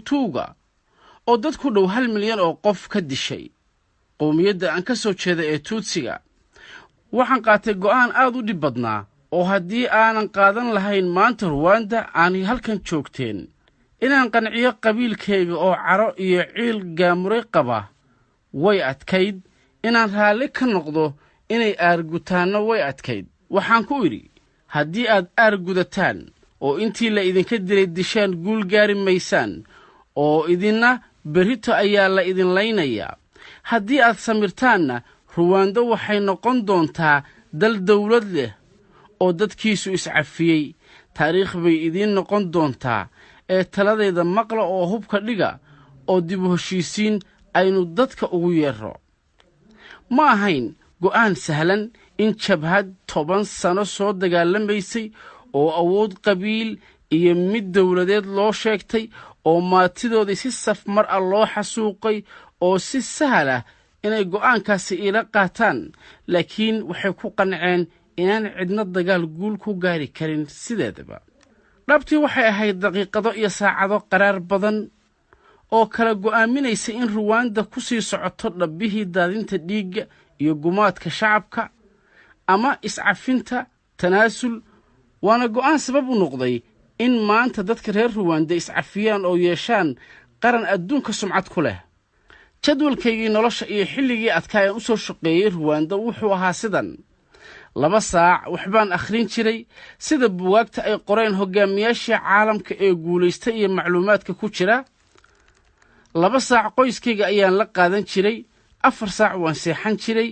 Hutuuga oo dad ku dhow 1 milyan oo qof ka dishay qowmiyadda aan ka soo jeeda ee Tuutsiga. Waxaan qaatay go'aan aad u dhib badnaa oo haddii aanan qaadan lahayn, maanta Ruwanda aanay halkan joogteen. Inaan qanciyo qabiilkayga oo caro iyo ciil gaamuray qaba way adkayd. Inaan raalli ka noqdo inay aargutaanno way adkayd. Waxaan ku idhi, "Haddii aad aargudataan oo intii la idinka dilay dishaan, guul gaari maysaan, oo idinna berrito ayaa la idin laynayaa. Haddii aad samirtaanna, Ruwaando waxay noqon doontaa dal dawlad leh oo dadkiisu iscafiyey. Taariikh bay idiin noqon doontaa, ee taladayda maqla oo hubka dhiga oo dib u heshiisiin aynu dadka ugu yeerro." Ma ahayn go'aan sahlan in jabhad 10 sano soo dagaalamaysay oo awood qabiil iyo mid dowladeed loo sheegtay, oo maatidoodii si safmar ah loo xasuuqay, oo si sahal ah inay go'aankaasi iila qaataan. Laakiin waxay ku qanceen inaan cidna dagaal guul ku gaari karin sideedaba. Dhabtii waxay ahayd daqiiqado iyo saacado qaraar badan oo kala go'aaminaysa in Ruwaanda ku sii socoto dhabbihii daadinta dhiigga iyo gumaadka shacabka ama iscafinta, tanaasul. Waana go'aan sabab u noqday in maanta dadka reer Ruwaanda iscafiyaan oo yeeshaan qaran adduunka sumcad ku leh. Jadwalkaygii nolosha iyo xilligii adkaa aan u soo shaqeeyey Ruwaanda wuxuu ahaa sidan: 2 saac waxbaan akhrin jiray, sida buugaagta ay qoreen hoggaamiyaashii caalamka ee guulaystay iyo macluumaadka ku jira. 2 saac qoyskayga ayaan la qaadan jiray. 4 saac waan seexan jiray.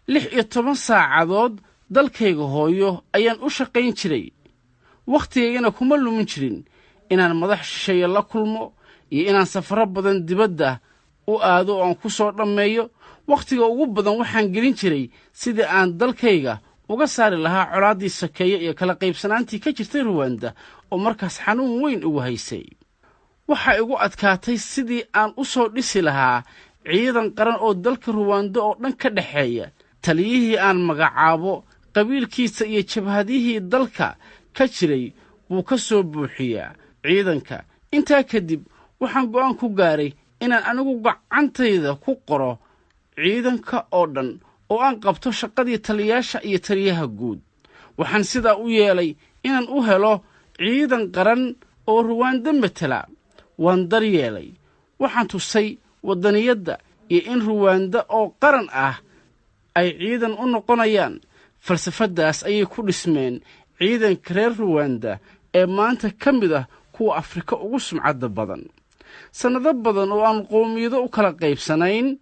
16 saacadood dalkayga hooyo ayaan u shaqayn jiray. Wakhtigaygana kuma lumin jirin inaan madax shisheeye la kulmo iyo inaan safarro badan dibadda u aado oo aan ku soo dhammeeyo. Wakhtiga ugu badan waxaan gelin jiray sidii aan dalkayga uga saari lahaa colaaddii sokeeye iyo kala qaybsanaantii ka jirtay Ruwanda oo markaas xanuun weyn ugu haysay. Waxaa igu adkaatay sidii aan u soo dhisi lahaa ciidan qaran oo dalka Ruwando oo dhan ka dhexeeya. Taliyihii aan magacaabo qabiilkiisa iyo jabhadihii dalka ka jiray buu ka soo buuxiyaa ciidanka. Intaa kadib waxaan go'aan ku gaaray inaan anigu gacantayda ku qoro ciidanka oo dhan oo aan qabto shaqadii taliyaasha iyo taliyaha guud. Waxaan sidaa u yeelay inaan u helo ciidan qaran oo Ruwaando matela. Waan daryeelay. Waxaan tusay waddaniyadda iyo in Ruwaanda oo qaran ah ay ciidan u noqonayaan. Falsafaddaas ayay ku dhismeen ciidanka reer Ruwanda ee maanta ka mid ah kuwa Afrika ugu sumcadda badan. Sannado badan oo aan qowmiyado u kala qaybsanayn,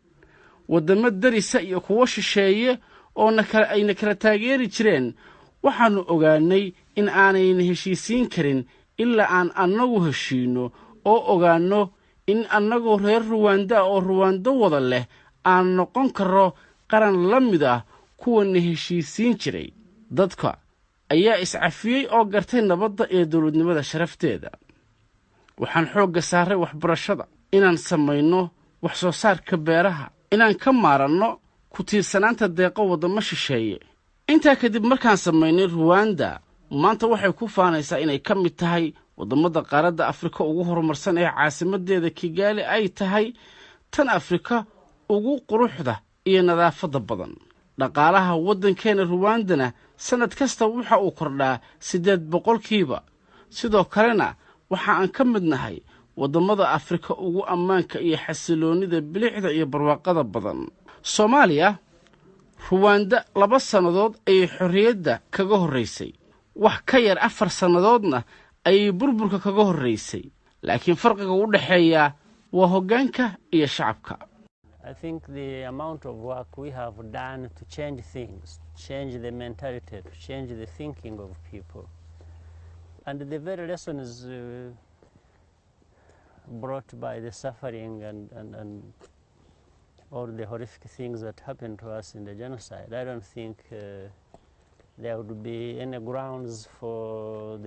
waddamo darisa iyo kuwo shisheeye oo nakala ayna kala taageeri jireen, waxaannu ogaannay in aanayna heshiisiin karin ilaa aan annagu heshiinno oo ogaanno in annagoo reer Ruwanda ah oo Ruwando wada leh aan noqon karro qaran la mid ah kuwana heshiisiin jiray. Dadka ayaa iscafiyey oo gartay nabadda iyo dowladnimada sharafteeda. Waxaan xoogga saaray waxbarashada, inaan samayno wax soo saarka beeraha, inaan ka maaranno ku tiirsanaanta deeqo waddamo shisheeye. Intaa kadib markaan samaynay Ruwanda, maanta waxay ku faanaysaa inay ka mid tahay waddamada qaaradda Afrika ugu horumarsan ee caasimadeeda Kigaali ay tahay tan Afrika ugu quruxda iyo nadaafadda badan. Dhaqaalaha waddankeena Ruwandana sannad kasta waxa uu kordhaa 8%. Sidoo kalena waxa aan ka mid nahay waddamada Afrika ugu ammaanka iyo xasiloonnida, bilicda iyo barwaaqada badan. Soomaaliya Ruwanda 2 sannadood ayay xorriyadda kaga horraysay, wax ka yar 4 sannadoodna ayay burburka kaga horraysay, laakiin farqiga u dhexeeya waa hoggaanka iyo shacabka. I think the amount of work we have done to change things, change the mentality, to change the thinking of people, and the very lessons brought by the suffering and all the horrific things that happened to us in the genocide, I don't think there would be any grounds for the